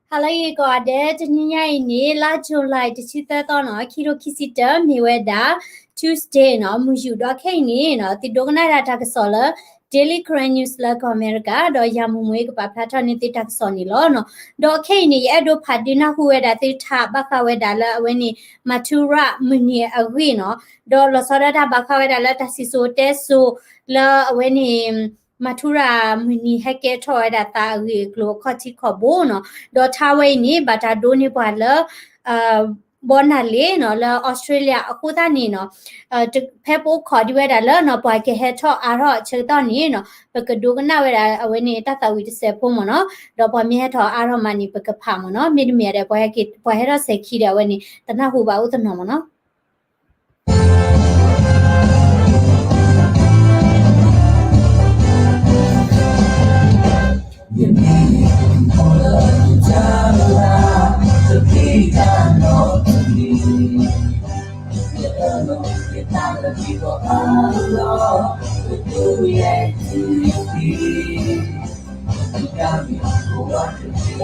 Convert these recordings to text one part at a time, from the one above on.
ဟါလၢအဂ့ၤကိးဂၤဒဲး, တနံၤညါအံၤန့ၣ် လါ July တဆံသၢသီနီၤ, ခံထိခံဆံတၢ မ့ၢ်ဝဲဒၣ် Tuesday နီၤ, မုၢ်ယူာ်ဒီးခဲအံၤန့ၣ်နီၤ, သုဒိကနၣ်ဒၣ်တၢ်ကစီၣ်လၢ Daily Karen News လၢကီၢ်အမဲရကၤ, ဒီးယၤမူမူကပာ်ဖျါထီၣ်န့ၢ်သုတၢ်ကစီၣ်န့ၣ်လီၤနီၤ. ဒီးခဲအံၤန့ၣ် ယအဲၣ်ဒိးဖးဒုးနၢ်ဟူဝဲဒၣ်သုထါဘၣ်ဃးဝဲဒၣ်လၢအဝဲန့ၣ် Mathura မုၢ်နံၤအဂ့ၢ်နီၤ, ဒီးလီၤဆီဒၣ်တၢ်ဘၣ်ဃးဝဲဒၣ်လၢတၢ်စံၣ်စိၤတဲစိၤလၢအဝဲန့ၣ် Mathura မုၢ်နံၤဟဲကဲထီၣ်ဝဲဒၣ်သးအဂ့ၢ်အကျိၤအခီၣ်ထံးခီၣ်ဘိနီၤ, ဒီးထါဝဲအံၤန့ၣ် ဘၣ်တၢ်ဒိးန့ၢ်ပှၤလၢ ဘီနၢ်လ့နီၤ လၢ Australia အဃိသတးန့ၣ်နီၤ, ဖဲပအိၣ်ခိးဒံးဝဲဒၣ်လၢနီၤ ပှၤကဟဲထီၣ်အါထီၣ်အဆၢကတီၢ်န့ၣ်နီၤ, ပကဒိကနၣ်ဝဲဒၣ်အဝဲန့ၣ် တၢ်သးဝံၣ်တစဲးဖိမ့ၢ်နီၤ, ဒီးပှၤမ့ၢ်ဟဲထီၣ်အါထီၣ်မးန့ၣ် ပကဖးမ့ၢ်နီၤ, မ့တမ့ၢ်ဒီး ပှၤဟဲထီၣ်စဲးခံဒီးအဝဲန့ၣ် တနၢ်ဟူဘၣ်အိၣ်တနီၤမ့ၢ်နီၤ. Okay နီၤ, ဒီးအဝဲန့ၣ် ခဲအံၤန့ၣ်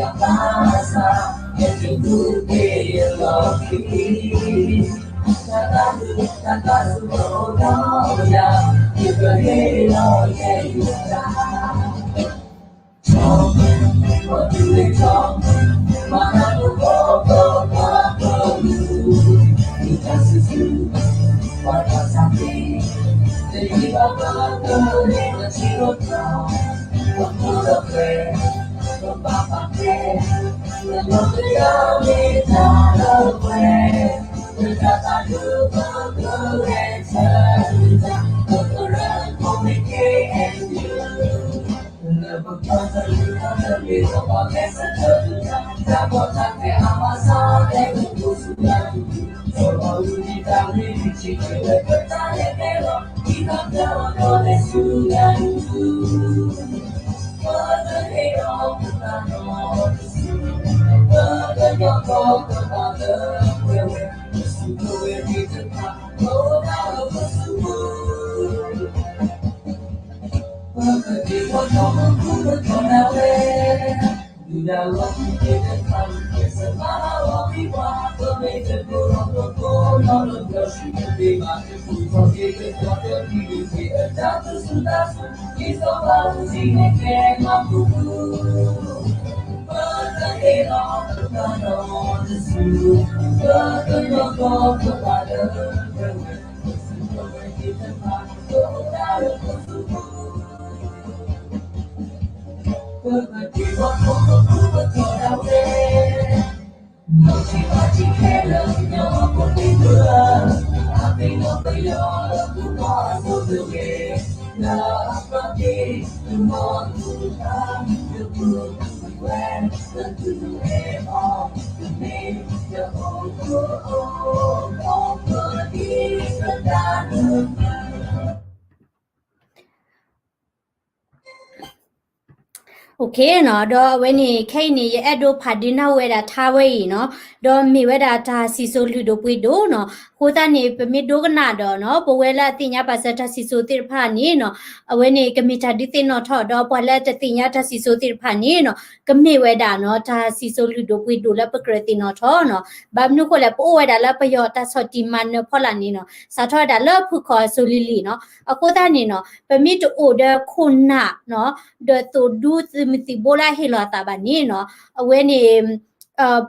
ယအဲၣ်ဒိးဖးဒုးနၢ်ဟူဝဲဒၣ်ထါဝဲအံၤနီၤ, ဒီးမ့ၢ်ဝဲဒၣ်တၢ်စံၣ်စိၤလုၢ်ဒိၣ်ပှ့ၤဒိၣ်နီၤ. အဃိသတးန့ၣ် ပမ့ၢ်ဒိကနၣ်ဒီးနီၤ, ပဝဲလၢအသ့ၣ်ညါပာ်စၢၤတၢ်စံၣ်စိၤသ့ၣ်တဖၣ်န့ၣ်နီၤ, အဝဲန့ၣ် ကမ့ၢ်တၢ်ဒုးသ့ၣ်နီၣ်ထီၣ်, ဒီးပှၤလၢတသ့ၣ်ညါတၢ်စံၣ်စိၤသ့ၣ်တဖၣ်န့ၣ်နီၤ, ကမ့ၢ်ဝဲဒၣ်နီၤ, တၢ်စံၣ်စိၤလုၢ်ဒိၣ်ပှ့ၤဒိၣ်လၢပကြၢးသ့ၣ်နီၣ်ထီၣ်နီၤ. ဘၣ်မနုၤအဃိလဲၣ်, ပအိၣ်ဝဲဒၣ်လၢပယီၤတၢ်ဆီၣ်တံၢ်မၤနၢၤဖီလာ်န့ၣ်နီၤ, စးထီၣ်ဝဲဒၣ်လၢဖုၣ်ခီၣ်အစိၤလံၤလံၤနီၤ. အဃိသတးန့ၣ်နီၤ, ပမ့ၢ်တအိၣ်ဒီးခိၣ်နၢ်နီၤ, ဒီးသိၣ်ဒူသုးမုၢ်သံၣ်ဘိလၢအဟ့ၣ်လီၤအသးဘၣ်န့ၣ်နီၤ, အဝဲန့ၣ်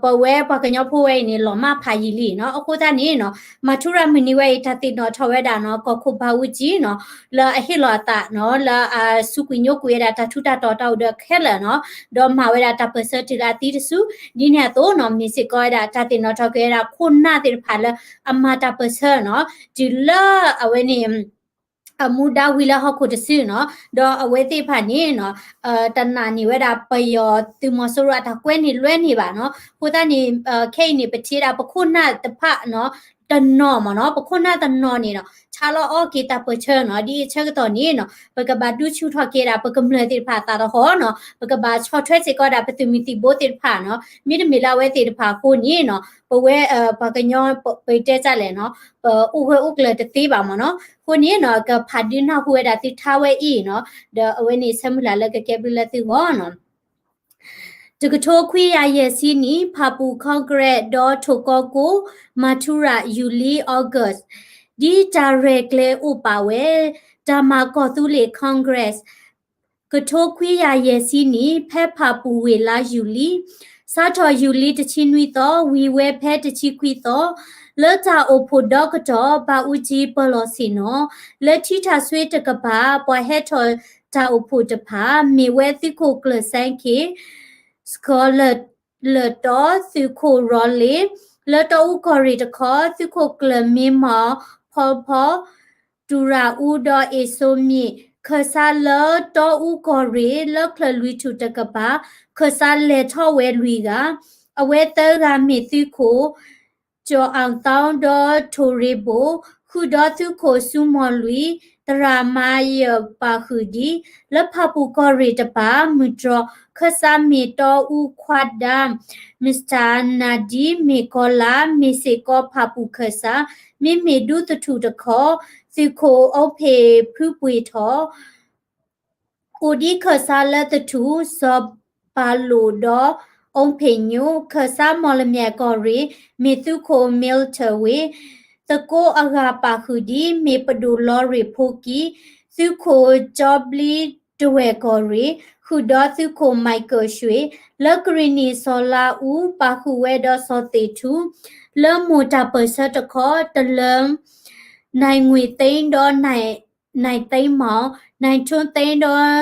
ပဝဲပှၤကညီဖိဝဲအံၤန့ၣ် လီၤမၢ်ဖးယံာ်လံနီၤ. အဃိသတးန့ၣ်နီၤ, မၤထူရၤမုၢ်နံၤဝဲအံၤ တၢ်သ့ၣ်နီၣ်ထီၣ်ဝဲဒၣ်နီၤ, ကီၢ်ခိၣ်ဘၤအူကၠံနီၤ, လၢအဟ့ၣ်လီၤအသးနီၤ, လၢအစူးကွံာ်ညိကွံာ်ဝဲဒၣ်တၢ်ထူးတၢ်တီၤတၢ်အိၣ်ဒၣ်ခဲလၢာ်နီၤ, ဒီးမၤဝဲဒၣ်တၢ်ပၢၢ်ဆၢတုၤလၢအသံတစု, ဒ်န့ၣ်အသိးနီၤ, မ့ၢ်စ့ၢ်ကီးဝဲဒၣ်တၢ်သ့ၣ်နီၣ်ထီၣ်က့ၤဝဲဒၣ်ခိၣ်နၢ်သ့ၣ်တဖၣ်လၢ အမၤတၢ်ပၢၢ်ဆၢနီၤ, တုၤလၢအဝဲန့ၣ် အမူဒါဝံၤလၢဟီၣ်ခိၣ်တစုနီၤ, ဒီးအဝဲသ့ၣ်တဖၣ်န့ၣ်နီၤ, တနာ်န့ၢ်ဝဲဒၣ်ပယီၤသုးမီၤစိရိၤအတၢ်ကွဲန့ၢ်လွဲန့ၢ်ဘၣ်နီၤ. အဃိသတးန့ၣ် ခဲအံၤန့ၣ် ပထံၣ်ဝဲဒၣ်ပခိၣ်နၢ်တဖၣ်နီၤ, တနီၤမ့ၢ်နီၤ, ပခိၣ်နၢ်တနီၤန့ၣ်နီၤ, ဆါလီၤအီၣ်က့ၤတၢ်ပၢၢ်ဆၢနီၤ, ဒ်အဆၢကတီၢ်န့ၣ်နီၤ, ပကဘၣ်ဒုးဆူၣ်ထီၣ်က့ၤဒၣ် ပကမျၢၢ်သ့ၣ်တဖၣ်အသးသဟီၣ်နီၤ, ပကဘၣ်ဆီၣ်ထွဲစ့ၢ်ကီးဒၣ်ပသုးမုၢ်သံၣ်ဘိသ့ၣ်တဖၣ်နီၤ, မ့တမ့ၢ်လၢအဝဲသ့ၣ်တဖၣ်အဃိန့ၣ်နီၤ, ပဝဲ ပှၤကညီ ပတဲတၢ်လဲၣ်နီၤ, ပအိၣ်ဂၢၢ်အိၣ်ကျၢၤတသ့ဘၣ်မ့ၢ်နီၤ. အဃိန့ၣ်နီၤ, ကဖးဒုးနၢ်ဟူဝဲဒၣ်သုထါဝဲအံၤနီၤ, ဒီးအဝဲန့ၣ်ဆၢမုၢ်လၢ်လၢကကဲဘျုးလၢသုဂီၢ်နီၤ. တကထိခွံကယၤယဲၢ်ဆံနံၣ် ဖၣ်ပူၣ် Congress ဒီးထိၣ်ကီၢ်ကိၣ် မၤထူရၣ် ယူၤလံ August ဒ်တၢ်ရဲၣ်ကျဲၤအိၣ်ပာ်ဝဲ တၢ်မၤကီၢ်သူလ့ၤ Congress ကထိခွံကယၤယဲၢ်ဆံနံၣ် ဖဲဖၣ်ပူၣ်ဝ့ၢ်လါယူၤလံ စးထီၣ်ယူၤလံတဆံနွံသီ ဝံၤဝဲဖဲတဆံခွံသီ လၢတၢ်အိၣ်ဖှိၣ်ဒီကတီၢ် ဘၣ်အူကၠံပၢၤလီၢ်ဆ့ၣ်နီၤ လၢထံထၣ်စွ့တကပၤ ပှၤဟဲထီၣ်တၢ်အိၣ်ဖှိၣ်တဖၣ် မ့ၢ်ဝဲသုးခိၣ်ကျၢၢ်စဲခ့ၣ် စကီၤလၢၢ်တီ သုးခိၣ်ရီလ့ၣ် လၢတီအူကီၢ်ရ့ၣ်တခီ သုးခိၣ်ကျၢၢ်မ့ၢ်မီၢ် ဖီဖီ တူၣ်ရၣ်အူဒီးအ့ၣ်စိမ့ၣ် ခၢၣ်စးလၢတီအူကီၢ်ရ့ၣ် လၢချၢၣ်လွံၢ်ထူၣ်တကပၤ ခၢၣ်စးလဲၤထီၣ်ဝဲလွံၢ်ဂၤ အဝဲသၢဂၤမ့ၢ်သုးခိၣ် ကၠီၤအၣ်သီဒီးထိၣ်ရ့ဘိၣ် ဃုာ်ဒီးသုးခိၣ်စူမီၢ်လွံၢ် သရၣ်မါယၢၢ်ပာ်ဃုာ်ဒံး လၢဖၣ်ပူၣ်ကီၢ်ရ့ၣ်တပၤ မုၢ်တြီၢ် ခၢၣ်စးမ့ၢ်တီအူခွါဒါ Mister Nadeem မ့ၢ်ကီၤလၤ မ့ၢ်စ့ၢ်ကီးဖၣ်ပူၣ်ခၢၣ်စး မ့မ့ၢ်ဒူသထူၣ်တခီ သုးခိၣ်အူဖ့ၣ်ဖုပှ့ၤထီၣ် အိၣ်ဒံးခၢၣ်စးလၢသထူၣ် စီၤပၤလိၣ်ဒီး အူဖ့ၣ်ညိၣ် ခၢၣ်စးမီၢ်လမၠဲၣ်ကီၢ်ရ့ၣ် မ့ၢ်သုးခိၣ် Milton ဝ့ၢ် သကိးအဂၤပာ်ဃုာ်ဒံး မ့ၢ်ပဒိၣ်လီၤရ့ၣ်ဖိကံ သုးခိၣ်ကၠီဘျံတဝဲၢ်ကီၢ်ရ့ၣ် ဃုာ်ဒီးသုးခိၣ် Michael ရွှေ လၢကရ့ၣ်နံၣ်စီၤလါအူ ပာ်ဃုာ်ဝဲဒီးစီၤသ့ၣ်ထူ လၢမိၢ်တၢ်ပၢၢ်ဆၢတခီ တလၢ နၢၢ်ငွေသိန်းဒီး နၢၢ်သိန်းမောင် နၢၢ်ထွန်းသိန်းဒီး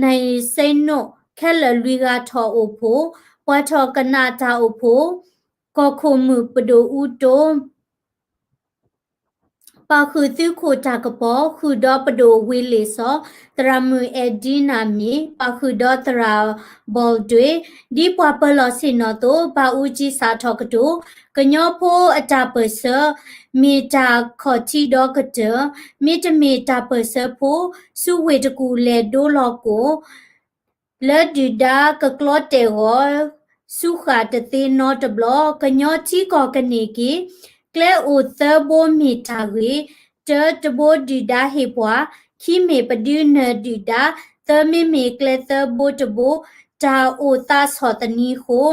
နၢၢ်စ့နိၣ် ခဲလၢာ်လွံၢ်ဂၤထီၣ်အိၣ်ဖှိၣ် ပှၤထီၣ်ကနၣ်တၢ်အိၣ်ဖှိၣ် ကီၢ်ခိၣ်မုၣ်ပဒိၣ်အူတိ ပာ်ဃုာ်သုးခိၣ်တၢ်ကပီၤ ဃုာ်ဒီးပဒိၣ်ဝ့လ့ၣ်စီၤ သရၣ်မုၣ်အဲၣ်ဒံနၢ်မ့ၢ် ပာ်ဃုာ်ဒီးသရၣ် ဘီၣ်ဒွ့ ဒ်ပှၤပၢၤလီၢ်ဆ့ၣ်နီၤသိး ဘၣ်အူကၠံစးထီၣ်ကတိၤ ကညီဖိအတၢ်ပၢၢ်ဆၢ မ့ၢ်တၢ်ခီၣ်ထံးဒီကတၢၢ် မ့တမ့ၢ်တၢ်ပၢၢ်ဆၢဖိ ဆူဝ့ၢ်တကူၣ်လဲၤဒိလီၤကိၣ် လၢဒုၣ်ဒါကကျီတဲာ်ဂီၤ ဆူဃာ်တသ့နီတဘျီ ကညီထံကီၢ်ကန့ၢ်က့ၤ ကျဲအိၣ်သၢဘိမ့ၢ်တၢ်ဂ့ၤ တၢ တဘိဒုၣ်ဒါဟ့ၣ်ပှၤ ခံမ့ၢ်ပဒုးနၢၤဒုၣ်ဒါ သၢမ့မ့ၢ်ကျဲသၢဘိတဘိ တၢ်အိၣ်သးဆီၣ်သနံးအဃိ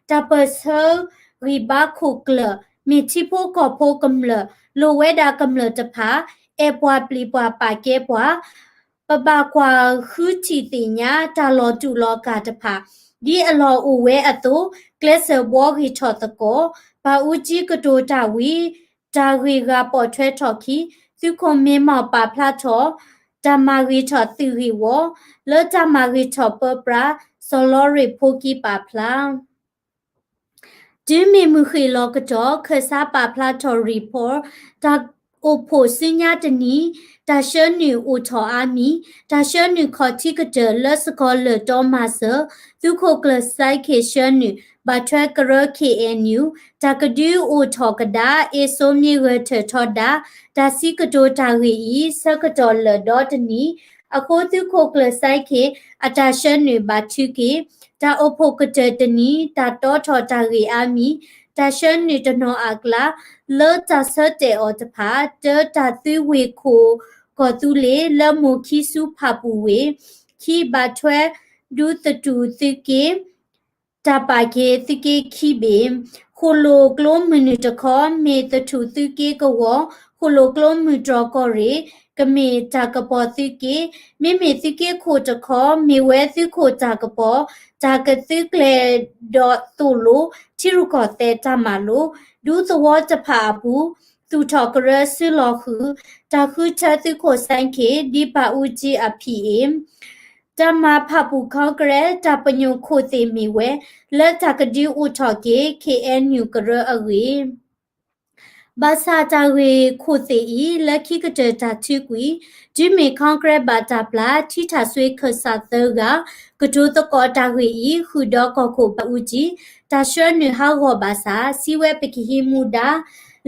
တၢ်ပၢၢ်ဆၢဂံၢ်ဘါခိၣ်ကျၢၢ် မ့ၢ်ထံဖိကီၢ်ဖိကမျၢၢ် လိၣ်ဝဲဒၣ်ကမျၢၢ်တဖၣ် အဲၣ်ပှၤပျံၤပှၤပာ်ကဲပှၤ ပဘၣ်ကွၢ်ဃုထံၣ်သ့ၣ်ညါ တၢ်လီၤတူာ်လီၤကာ်တဖၣ် ဒ်အလီၢ်အိၣ်ဝဲအသိး ကျဲးစၢးဘှီဂ့ၤထီၣ်သကိး ဘၣ်အူကၠံကတိၤတၢ်ဝံၤ တၢ်ဂ့ၢ်ဂၤပိာ်ထွဲထီၣ်ခံ သုးခိၣ်မ့ၢ်မီၢ်ပာ်ဖျါထီၣ် တၢ်မၤဂ့ၤထီၣ်သုးဂ့ၢ်ဝီ လၢတၢ်မၤဂ့ၤထီၣ်ပၢပြး စီၤလီရ့ၣ်ဖိကံပာ်ဖျါ တုၤမ့ၢ်မုၢ်ဃ့ၢ်လီၤကတီၢ် ခၢၣ်စးပာ်ဖျါထီၣ် report တၢ်အိၣ်ဖှိၣ်ဆူညါတနံၤ တၢ်ဆှၢနုာ်အိၣ်ထီၣ်အါမံၤ တၢ်ဆှၢနုာ်ခီၣ်ထံးကတၢၢ်လၢစကီၤလၢၢ်တီမၤစၢၤ သုးခိၣ်ကျၢၢ်စဲခ့ၣ်ဆှၢနုာ် ဘၣ်ထွဲကရၢ K N U တၢ်ကဒုအိၣ်ထီၣ်ကဒါ အ့စိမ့ၢ်ဂၢၢ်ထၢၣ်ထီဒါ တၢ်စံးကတိၤတၢ်ဂ့ၢ်အံၤ ဆၢကတီၢ်လၢာ်ဒီတနံၤ အဃိသုးခိၣ်ကျၢၢ်စဲခ့ၣ် အတၢ်ဆှၢနုာ်ဘၣ်ထုးက့ၤ တၢ်အိၣ်ဖှိၣ်ကတၢၢ်တနံၤ တၢ်တီထီၣ်တၢ်ဂ့ၢ်အါမံၤ တၢ်ဆှၢနုာ်တနီၤအကျါ လၢတၢ်ဆၢတဲာ်အီၤတဖၣ် တၢတၢ်သုးဝ့ၢ်ခိၣ်ကီၢ်သူလ့ၤ လၢမိၢ်ခံဆူဖၣ်ပူၣ်ဝ့ၢ် ခံဘၣ်ထွဲဒူသထူၣ်သုးက့ တၢ်ပာ်က့ၤသုးက့ခံဘ့ၣ် ဃိၣ်လိာ်ကျိမုၢ်နုာ်တခီ မ့ၢ်သထူၣ်သုးက့ကဝီၤ ဃိၣ်လိာ်ကျိမုၢ်တြီၢ်ကီၢ်ရ့ၣ် ကမ့ၢ်တၢ်ကပီၤသုးက့ မ့မ့ၢ်သုးက့ခိၣ်တခီ မ့ၢ်ဝဲသုးခိၣ်တၢ်ကပီၤ တၢ်ကသုးကျဲၤဒီးသိၣ်လိ ထံရူၢ်ကီၢ်သဲးတၢ်မၤလိ ဒူသဝီတဖၣ်အပူၤ သူၣ်ထီၣ်ကရၢစုလီၤဃုာ် တၢ်ဃုထၢသုးခိၣ်စဲခ့ၣ် ဒ်ဘၣ်အူကၠံအဖံးအ့ၣ် တၢ်မၤဖၣ်ပူၣ်ခီကရဲ တၢ်ပညိၣ်ခိၣ်သ့ၣ်မ့ၢ်ဝဲ လၢတၢ်ကဒုအိၣ်ထီၣ်က့ၤ K N U ကရၢအဂ့ၢ် ဘၣ်ဆၣ်တၢ်ဂ့ၢ်ခိၣ်သ့ၣ်အံၤ လၢခံကတၢၢ်တၢ်ထုးကွံာ် တုၤမ့ၢ် Congress ဘၣ်တၢ်ပျၢ် ထံထၣ်စွ့ခၢၣ်စးသၢဂၤ ကတိၤသကိးတၢ်ဂ့ၢ်အံၤ ဃုာ်ဒီးကီၢ်ခိၣ်ဘၣ်အူကၠံ တၢ်ဆှၢနုာ်ဟးဂီၤဘၣ်ဆၣ် စံးဝဲပကဟံးမူဒါ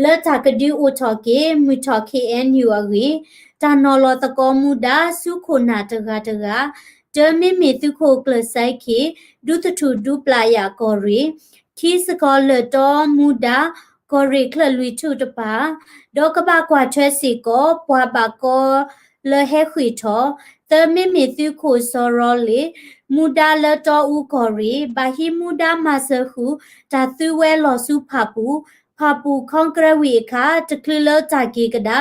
လၢတၢ်ကဒုအိၣ်ထီၣ်က့ၤ မုၢ်ထီၣ် K N U အဂ့ၢ် တၢ်နီၤလီၤသကိးမူဒါ ဆူခိၣ်နၢ်တဂၤတဂၤ တၢ မ့မ့ၢ်သုးခိၣ်ကျၢၢ်စဲခ့ၣ် ဒူသထူၣ်ဒူပျၢ်ယာ်ကီၢ်ရ့ၣ် ခံစကီၤလၢၢ်တီမူဒါ ကီၢ်ရ့ၣ်ချၢၣ်လွံၢ်ထူၣ်တဖၣ် ဒီးကဘၣ်ကွၢ်ထွဲစ့ၢ်ကီး ပှၤဘၣ်ကီလၢဟဲဃ့ၢ်ထီၣ် သၢမ့မ့ၢ်သုးခိၣ်စီၤရီလ့ၣ် မူဒါလၢတီအူကီၢ်ရ့ၣ် ဘၣ်ဟံးမူဒါမၤစၢၤဃုာ် တၢ်သုဝဲလီၢ်ဆူဖၣ်ပူၣ်, ဖၣ်ပူၣ်ခီကရၢဝံၤအခါ တချုးလၢတၢ်က့ၤကဒါ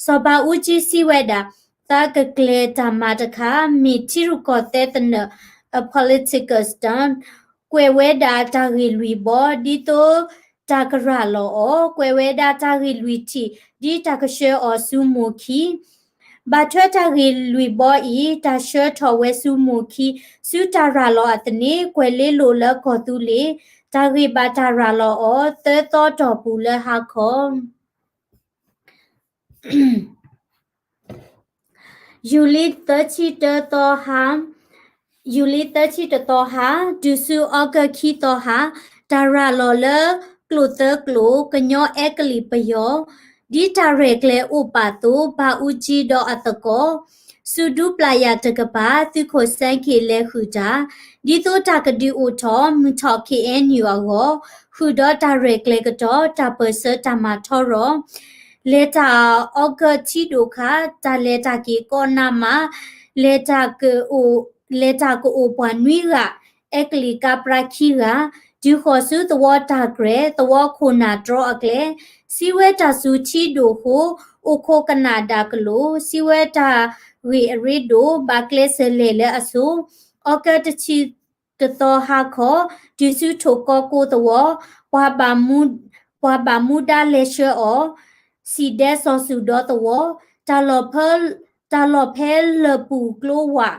စီၤဘးအူကၠံစံးဝဲဒၣ် သးကကျဲၤတၢ်မၤတခါ မ့ၢ်ထံရူၢ်ကီၢ်သဲးသနၢၣ် a political stunt ကွဲးဝဲဒၣ်တၢ်ဂ့ၢ်လွံၢ်ဘီ ဒ်သိးတၢ်ကရၤလီၤအီၤ, ကွဲးဝဲဒၣ်တၢ်ဂ့ၢ်လွံၢ်ထံၣ် ဒ်တၢ်ကဆှၢအီၤဆူမိၢ်ခံ ဘၣ်ထွဲတၢ်ဂ့ၢ်လွံၢ်ဘီအံၤ တၢ်ဆှၢထီၣ်ဝဲဆူမိၢ်ခံ ဆူတၢ်ရၤလီၤအသန့ ကွဲၤလ့လိၤလၢကီၢ်သူလ့ၤ တၢ်ဂ့ၢ်ဘၣ်တၢ်ရၤလီၤအီၤ သၢသီတီၢ်ပူၤလၢဟါခီ ယူၤလံသၢဆံတၢသီဟါ, ယူၤလံသၢဆံတသီဟါ တုၤဆူအီကူးခံသီဟါ တၢ်ရၤလီၤလၢကျိာ်သၢကျိာ် ကညီအဲကလံးပယီၤ ဒ်တၢ်ရဲၣ်ကျဲၤအိၣ်ပာ်အသိး ဘၣ်အူကၠံဒီးအသကိး စုဒူပျၢ်ယၣ်တကပၤ သုးခိၣ်စဲက့ၤလဲၤဃုာ်တၢ် ဒ်သိးတၢ်ကဒုးအိၣ်ထီၣ် မုၢ်ထီၣ် ခ့ၣ်အဲၣ်ယူၣ် အဂီၢ် ဃုာ်ဒီးတၢ်ရဲၣ်ကျဲၤကတီၤ တၢ်ပၢၢ်ဆၢတၢ်မၤထီရီၤ လဲၤတၢ်အီကူးထံဒိၣ်ခါ တၢ်လဲၤတၢ်က့ၤကိးနါမး လဲၤတၢ်ကအိၣ် လဲၤတၢ်ကအိၣ်ပှၤနွံဂၤ အဲကလံးကါပြါခံဂၤ တုၤဃီၤဆူသဝီတၢ်ကြဲၢ် သဝီခိၣ်နၢ်တြီအကျဲ စံးဝဲတၢ်စူၤထံဒိၣ်ဃိ အိၣ်ခိးကနၣ်ဒၣ်ကလိၤ စံးဝဲတၢ်ဂ့ၢ်အရ့ဒိၣ် ဘၣ်ကျဲးစၢးလဲၤလၢအဆိ အီကူးတဆံတသီဟါခီ တုၤဆူထိၣ်ကီကိသဝီ ပှၤဘၣ်မူ ပှၤဘၣ်မူဒါလဲၤဆှၢအီၤ စံၣ်ဒဲစီၤစူၤဒီသဝီ တၢ်လီၢ်ဖဲ တၢ်လီၢ်ဖဲလၢၢ်ပူၤကျိဝၣ်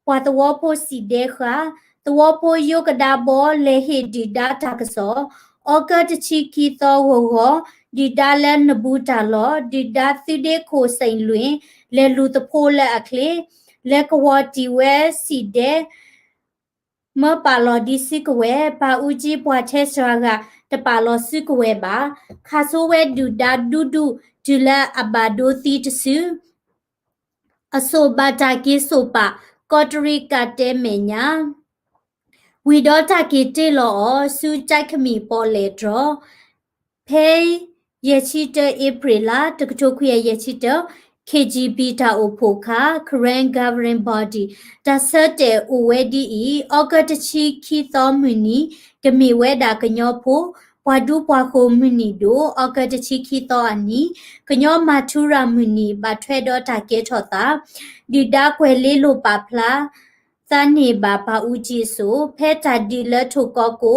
ပှၤသဝီဖိစံၣ်ဒဲဃာ် သဝီဖိယိကဒါဘီလဲၤဟ့ၣ်ဒုၣ်ဒါတၢ်ကစီၣ် အီကူးတဆံခံသီဂီၤဂီၤ ဒုၣ်ဒါလၢနဘူးတၢ်လီၢ် ဒုၣ်ဒါသုးဒ့ခိၣ်စ့ၣ်လွ့ၣ် လဲၤလူၤသဖိလၢအချ့ လဲၤကဝီၤတံၢ်ဝဲစံၣ်ဒဲ မၢပာ်လီၤဒ်စုကဝဲၤ ဘၣ်အူကၠံပှၤထဲစှၤဂၤ တပာ်လီၤစုကဝဲၤဘၣ် ခးဆိဝဲဒုၣ်ဒါဒူဒူ တုၤလၢအဘၣ်ဒိသံတစု အစိၣ်ဘၣ်တၢ်က့ၤစိာ်ပာ် ကီးတရံးကးတဲမဲာ်ညါ ဝံၤဒီးတၢ်က့ၤတ့ၢ်လီၤအီၤ ဆူကၠဲးကမံၣ်ပီၣ်လဲၣ်တြီ ဖဲယဲၢ်ဆံတၢ အ့ဖြ့ၣ်လါ တကထိခွံကယၤယဲၢ်ဆံတၢ ခ့ၣ်ကၠံၣ်ဘံၣ် တၢ်အိၣ်ဖှိၣ်ခါ Karen Governing Body တၢ်ဆၢတဲာ်အိၣ်ဝဲဒ်အံၤ အီကူးတဆံခံသီမုၢ်နံၤ ကမ့ၢ်ဝဲဒၣ်ကညီဖိ ပှၤဒူပှၤယိၤမုၢ်နံၤဒိၣ် အီကူးတဆံခံသီအနံၤ ကညီမၤထူရၤမုၢ်နံၤ ဘၣ်ထွဲဒီးတၢ်ကဲထီၣ်သး ဒုၣ်ဒါကွဲၤလ့လိၤပာ်ဖျါ သးန့ၢ်ဘၣ်ဘၣ်အူကၠံအစိၣ် ဖဲတၢ်ဒုးလၢထိၣ်ကီကိ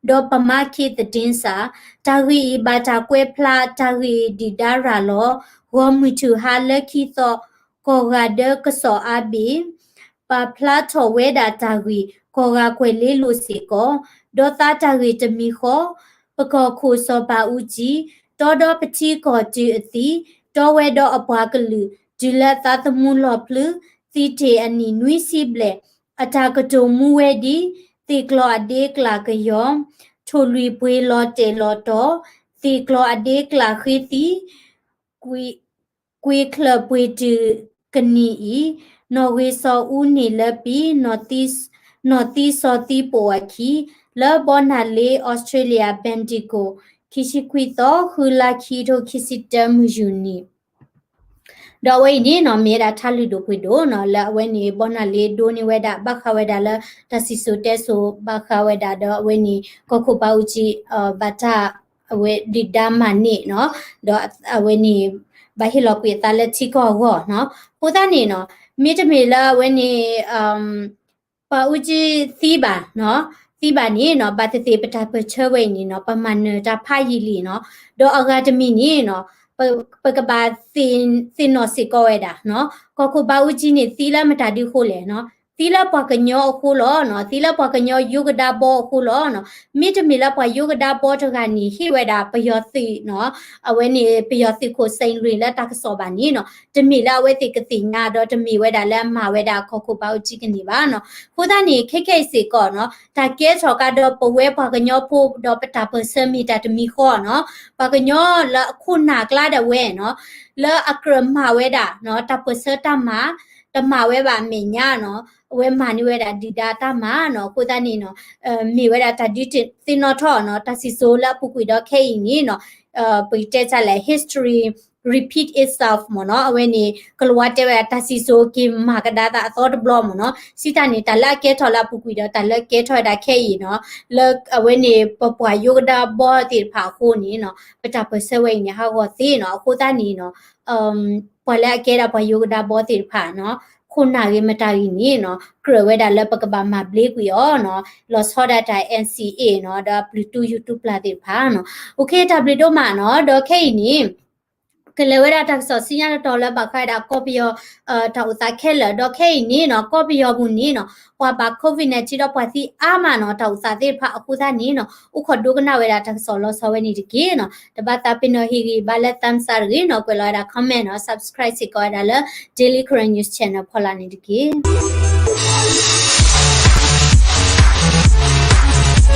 ဒီးပမါခ့သဒ့စၢ် တၢ်ဂ့ၢ်အံၤဘၣ်တၢ်ကွဲးဖျါတၢ်ဂ့ၢ်ဒုၣ်ဒါရၤလီၤ ဂီၤမုၢ်ထူၣ်ဟါလၢခံသီ ကီၢ်ဂၤဒၢကစီၣ်အါဘ့ၣ် ပာ်ဖျါထီၣ်ဝဲဒၣ်တၢ်ဂ့ၢ် ကီၢ်ဂၤကွဲၤလ့လိၤစ့ၢ်ကီး ဒီးသးတၢ်ဂ့ၢ်တမံၤဃီ ပကီၢ်ခိၣ်စီၤဘၣ်အူကၠံ တီဒီးပထံကီၢ်တုၤအသံ တီဝဲဒီးအပှၤကလုာ် တုၤလၢသးသမူလီၤပျံၤ သံတ့ၢ်အနံၣ်နွံဆံဘျဲၣ် အတၢ်ကတိၤမူဝဲဒ် သ့ၣ်ကျီၤအဒ့ကျၣ်ကယီၤ ထိၣ်လွံၢ်ပှ့ၤလီၤတဲာ်လီၤတီၤ သ့ၣ်ကျီၤအဒ့ကျၣ်ဃ့သံ ကွံာ်ချၢၣ်ပှ့ၤတုၤကနံၣ်အံၤ နီၣ်ဂံၢ်စီၤအူန့ၣ်လၢပံၤ နီၣ်သံစီၤသံပိာ်အခံ လၢဘီနၢ်လ့ Australia Bendigo ခံဆံခွံသီ ဃုလါခံထိခံဆံတၢ မုၢ်ယူၤနံၤ ဒီးအဝဲအံၤန့ၣ်နီၤ မ့ၢ်ဝဲဒၣ်ထါလုၢ်ဒိၣ်ပှ့ၤဒိၣ်နီၤ လၢအဝဲန့ၣ် ဘီနၢ်လ့ဒိးန့ၢ်ဝဲဒၣ် ဘၣ်ဃးဝဲဒၣ်လၢ တၢ်စံၣ်စိၤတဲစိၤ ဘၣ်ဃးဝဲဒၣ်ဒီးအဝဲန့ၣ် ကီၢ်ခိၣ်ဘၣ်အူကၠံ ဘၣ်တၢ် အဝဲဒုၣ်ဒါမၤန့ၢ်နီၤ ဒီးအဝဲန့ၣ် ဘၣ်ဟ့ၣ်လီၤကွံာ်အသးလၢထံကီၢ်အဂီၢ်နီၤ အဃိသတးန့ၣ်နီၤ မ့တမ့ၢ်လၢအဝဲန့ၣ် ဘၣ်အူကၠံသံဘၣ်နီၤ သံဘၣ်န့ၣ်နီၤ ဘၣ်သ့ၣ်သ့ၣ်ပတၢ်ပၢၢ်ဆၢဝဲအံၤန့ၣ်နီၤ ပမၤနၢၤတၢ်ဖးယံာ်လံနီၤ ဒီးအဂၤတမံၤန့ၣ်နီၤ ပ ပကဘၣ်သ့ၣ်နီၣ်စ့ၢ်ကီးဝဲဒၣ်နီၤ ကီၢ်ခိၣ်ဘၣ်အူကၠံန့ၣ် သံလၢမတၤဒုအဃိလဲၣ်နီၤ သံလၢပှၤကညီအဃိလီၤနီၤ သံလၢပှၤကညီယိကဒါဘီအဃိလီၤနီၤ မ့တမ့ၢ်လၢပှၤယိကဒါဘီတဂၤန့ၣ် ဟ့ၣ်ဝဲဒၣ်ပယီၤသုးနီၤ အဝဲန့ၣ် ပယီၤသုးခိၣ်စ့ၣ်လွံၢ်လၢတၢ်ကစီၣ်ဘၣ်န့ၣ်နီၤ တမ့ၢ်လၢအဝဲသ့ၣ်ကသ့ၣ်ညါ ဒီးတမ့ၢ်ဝဲဒၣ်လၢအမၤဝဲဒၣ်ကီၢ်ခိၣ်ဘၣ်အူကၠံကန့ၢ်ဘၣ်နီၤ အဃိသတးန့ၣ် ခဲခဲအံၤစ့ၢ်ကီးနီၤ တၢ်ကဲထီၣ်ကဒီးပဝဲပှၤကညီဖိ ဒီးပတၢ်ပၢၢ်ဆၢမ့ၢ်တၢ်တမံၤဃီနီၤ ပှၤကညီလၢအခိၣ်နၢ်ကျါဒၣ်ဝဲနီၤ လၢအကြၢးမၤဝဲဒၣ်နီၤ တၢ်ပၢၢ်ဆၢတၢ်မၤ တမၤဝဲဘၣ်အမဲာ်ညါနီၤ အဝဲမၤန့ၢ်ဝဲဒၣ်ဒုၣ်ဒါတၢ်မၤနီၤ အဃိသတးန့ၣ်နီၤ မ့ၢ်ဝဲဒၣ်တၢ်ဒုးသ့ၣ်နီၣ်ထီၣ်နီၤ တၢ်စံၣ်စိၤလၢအပူၤကွံာ်ဒီးခဲအံၤန့ၣ်နီၤ ပကတဲတၢ်လဲၣ် history repeat itself မ့ၢ်နီၤ. အဝဲန့ၣ် ကလၤဝါတဲဝဲဒၣ် တၢ်စံၣ်စိၤက့ၤမၤကဒါသးအသီတဘျီမ့ၢ်နီၤ. စံးတၢ်န့ၣ် တၢ်လၢအကဲထီၣ်လၢအပူၤကွံာ်ဒီး တၢ်လၢကဲထီၣ်ဝဲဒၣ်ခဲအံၤနီၤ, လၢအဝဲန့ၣ် ပပှၤယိကဒါဘီသ့ၣ်တဖၣ်အဃိန့ၣ်နီၤ, ပတၢ်ပၢၢ်ဆၢဝဲအံၤန့ၣ် ဟးဂီၤသ့နီၤ. အဃိသတးန့ၣ်နီၤ ပှၤလၢအကဲဒၣ်ပှၤယိကဒါဘီသ့ၣ်တဖၣ်နီၤ, ခိၣ်နၢ်ဂ့ၤမတၤဂ့ၤန့ၣ်နီၤ, ကြၢးဝဲဒၣ်လၢပကဘၣ်မၤဘျ့ကွံာ်အီၤနီၤ, လီၤဆီဒၣ်တၢ် NCA နီၤ, ဒီးအပျုၤတူ YouTube ပျၢ်သ့ၣ်တဖၣ်နီၤ. အိၣ်ခ့ တၢ်ဘျုးဒိၣ်မးနီၤ. ဒီးခဲအံၤန့ၣ် ကလဲၤဝဲဒၣ်တၢ်ကစီၣ်ဆူညါတတီၤလၢဘၣ်ဃးဝဲဒၣ်ကီၢ်ပယီၤ တၢ်အိၣ်သးခဲလၢာ်, ဒီးခဲအံၤန့ၣ်နီၤ ကီၢ်ပယီၤပူၤန့ၣ်နီၤ ပှၤဘၣ် COVID nineteen ဒီးပှၤသံအါမးနီၤ, တၢ်အိၣ်သးသ့ၣ်တဖၣ်အဃိသတးန့ၣ်နီၤ အိၣ်ခိးဒိကနၣ်ဝဲဒၣ်တၢ်ကစီၣ်လီၤဆီဝဲန့ၣ်တက့ၢ်နီၤ. တဘၣ်သးပ့ၤနီၣ်ဟ့ၣ်ဂံၢ်ဘါလၢ thumbs up တဂ့ၤနီၤ, ကွဲးလီၤဝဲဒၣ် comment နီၤ, subscribe စ့ၢ်ကီးဝဲဒၣ်လၢ Daily Karen News Channel ဖီလာ်န့ၣ်တက့ၢ်.